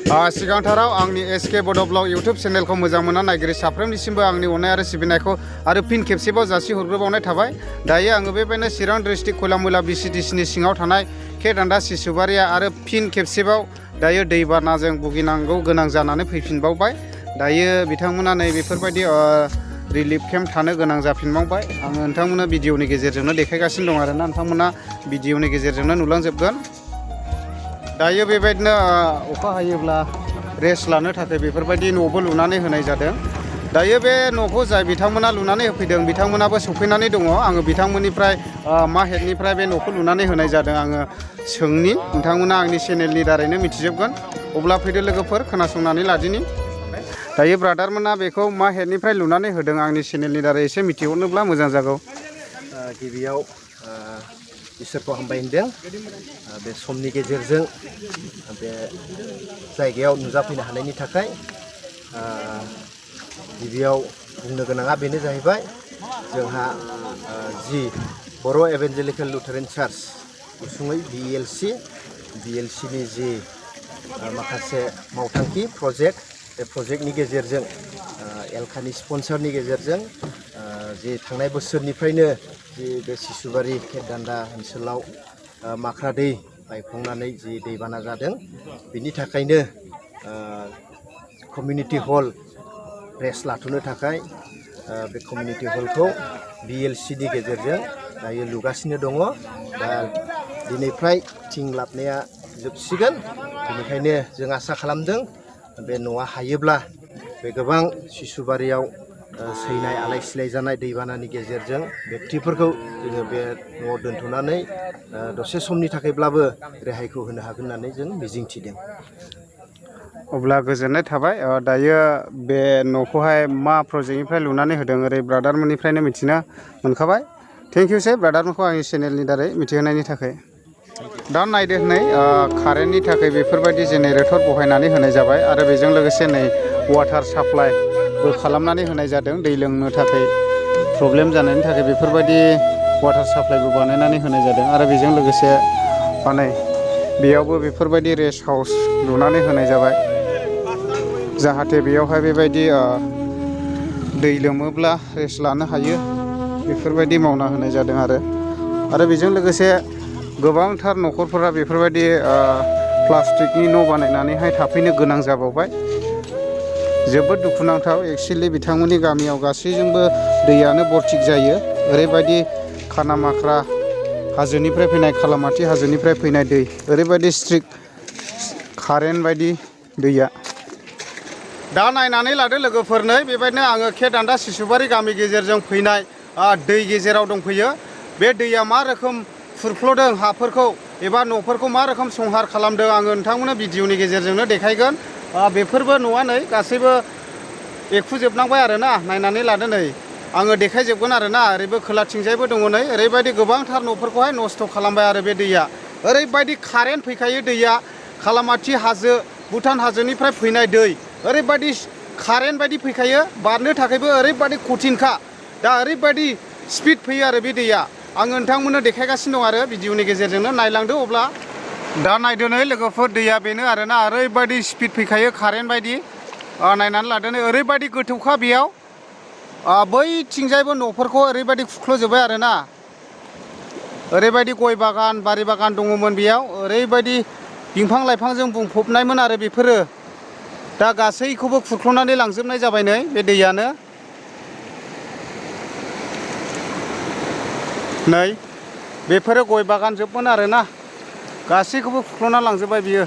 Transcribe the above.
सिगांथाराव आंनि एसके बड' blog YouTube चेनेलखौ मोजां मोनना नायगिरि साफ्रोमनिसिमबो आंनि अननाय आरो सिबिनायखौ आरो फिन खेबसेबाव जासिहरग्रोबावनाय थाबाय। दायो आङो बेबायदिनो चिरां डिस्ट्रिक्ट खयलामयला बिसिडिसिनि सिङाव थानाय खेदान्दा सिसुबारिया आरो फिन खेबसेबाव दायो दैबानाजों भुगिनांगौ गोनां जानानै फैफिनबावबाय। दायो बिथांमोना नै बेफोरबायदि रिलिफ केम्प थानो गोनां जाफिनबावबाय। आङो नोंथांमोननो भिडिअनि गेजेरजोंनो देखायगासिनो दं आरोना, नोंथांमोना भिडिअनि गेजेरजोंनो नुलांजोबगोन। दायो बेबायदिनो अखा हायोब्ला रेस्ट लानो थाखाय बेफोरबायदि न'बो लुनानै होनाय जादों। दायो बे न'खौ जाय बिथांमोना लुनानै होफैदों बिथांमोनाबो सफैनानै दङ। आङो बिथांमोननिफ्राय मा हेडनिफ्राय बे न'खौ लुनानै होनाय जादों आङो सोंनि, नोंथांमोना आंनि चेनेलनि दारैनो मिथिजोबगोन। अब्ला फैदो लोगोफोर खोनासंनानै लादिनि। दायो ब्रादारमोना बेखौ मा हेडनिफ्राय लुनानै होदों आंनि चेनेलनि दारै एसे मिथिहरनोब्ला मोजां जागौ। गिबियाव इसोरखौ हामबाय होनदों बे समनि गेजेरजों बे जायगायाव नुजाफैनो हानायनि थाखाय। गिबियाव बुंनो गोनाङा बेनो जाहैबाय जोंहा जि बर' एभेन्जेलिकेल लुथेरान चार्च गुसुङै BLC नि जि माखासे मावथांखि प्रजेक्ट, बे प्रजेक्टनि गेजेरजों एलकानि स्पन्सरनि गेजेरजों जि थांनाय बोसोरनिफ्रायनो जि बे सिसुबारि खेदान्दा ओनसोलाव माख्रा दै बायफ्लंनानै जि दैबाना जादों, बिनि थाखायनो कमिउनिटि हल रेस्ट लाथ'नो थाखाय बे कमिउनिटि हलखौ BLC नि गेजेरजों दायो लुगासिनो दङ। दा दिनैफ्राय थिं लाबनाया जोबसिगोन, बेनिखायनो जों आसा खालामदों बे न'आ हायोब्ला बे गोबां सिसुबारियाव सैनाय आलाय सिलाय जानाय दैबानानि गेजेरजों बेक्तिफोरखौ जोङो बे न'आव दोनथ'नानै दसे समनि थाखायब्लाबो रेहायखौ होनो हागोन होननानै जों मिजिंथिदों। अब्ला गोजोननाय थाबाय। दायो बे न'खौहाय मा प्रजेक्टनिफ्राय लुनानै होदों ओरै ब्रादारमोननिफ्रायनो मिथिनो मोनखाबाय। थेंक इउसै ब्रादारमोनखौ आंनि चेनेलनि दारै मिथिहोनायनि थाखाय। दा नायदो नै कारेन्टनि थाखाय बेफोरबायदि जेनेरेटर बहायनानै होनाय जाबाय आरो बेजों लोगोसे नै वाटार साप्लाइबो खालामनानै होनाय जादों। दै लोंनो थाखाय प्रब्लेम जानायनि थाखाय बेफोरबायदि वाटार साप्लाइबो बानायनानै होनाय जादों आरो बेजों लोगोसे नै बेयावबो बेफोरबायदि रेस्ट हाउस लुनानै होनाय जाबाय, जाहाथे बेयावहाय बेबायदि दै लोमोब्ला रेस्ट लानो हायो, बेफोरबायदि मावना होनाय जादों। आरो बेजों लोगोसे गोबांथार न'खरफोरा बेफोरबायदि प्लास्टिकनि न' बानायनानैहाय थाफैनो गोनां जाबावबाय। जोबोद दुखुनांथाव। एक्सुवेलि बिथांमोननि गामियाव गासैजोंबो दैयानो बरथिक जायो। ओरैबायदि खानामाख्रा हाजोनिफ्राय फैनाय, खालामाथि हाजोनिफ्राय फैनाय दै, ओरैबायदि स्ट्रिक कारेन्ट बायदि दैया। दा नायनानै लादो लोगोफोर, नै बेबायदिनो आङो खेदान्दा सिसुबारि गामि गेजेरजों फैनाय दै गेजेराव दंफैयो। बे दैया मा रोखोम खुरख्ल'दों हाफोरखौ एबा न'फोरखौ मा रोखोम संहार खालामदों आङो नोंथांमोननो भिडिअनि गेजेरजोंनो देखायगोन। बेफोरबो न'आ नै गासैबो एखुजोबनांबाय आरोना, नायनानै लादो नै आङो देखायजोबगोन आरोना। ओरैबो खोलाथिंजायबो दङ नै, ओरैबायदि गोबांथार न'फोरखौहाय नस्थ' खालामबाय आरो बे दैया। ओरैबायदि कारेन्ट फैखायो दैया, खालामाथि हाजो भुटान हाजोनिफ्राय फैनाय दै, ओरैबायदि कारेन्ट बायदि फैखायो, बारनो थाखायबो ओरैबायदि कठिनखा। दा ओरैबायदि स्पिड फैयो आरो बे दैया। आङो नोंथांमोननो देखायगासिनो दं आरो भिडिअनि गेजेरजोंनो नायलांदो। अब्ला दा नायदो नै लोगोफोर, दैया बेनो आरोना, ओरैबायदि स्पिड फैखायो कारेन्ट बायदि। नायनानै लादो नै, ओरैबायदि गोथौखा बेयाव। बैथिंजायबो न'फोरखौ ओरैबायदि खुख्ल'जोब्बाय आरोना। ओरैबायदि गय बागान, बारि बागान दङमोन बेयाव, ओरैबायदि बिफां लाइफांजों बुंफबनायमोन आरो बेफोरो दा गासैखौबो खुरख्ल'नानै लांजोबनाय जाबाय नै बे दैयानो। नै बेफोरो गय बागान जोबमोन आरोना, गासैखौबो खुरख्ल'ना लांजोब्बाय बियो।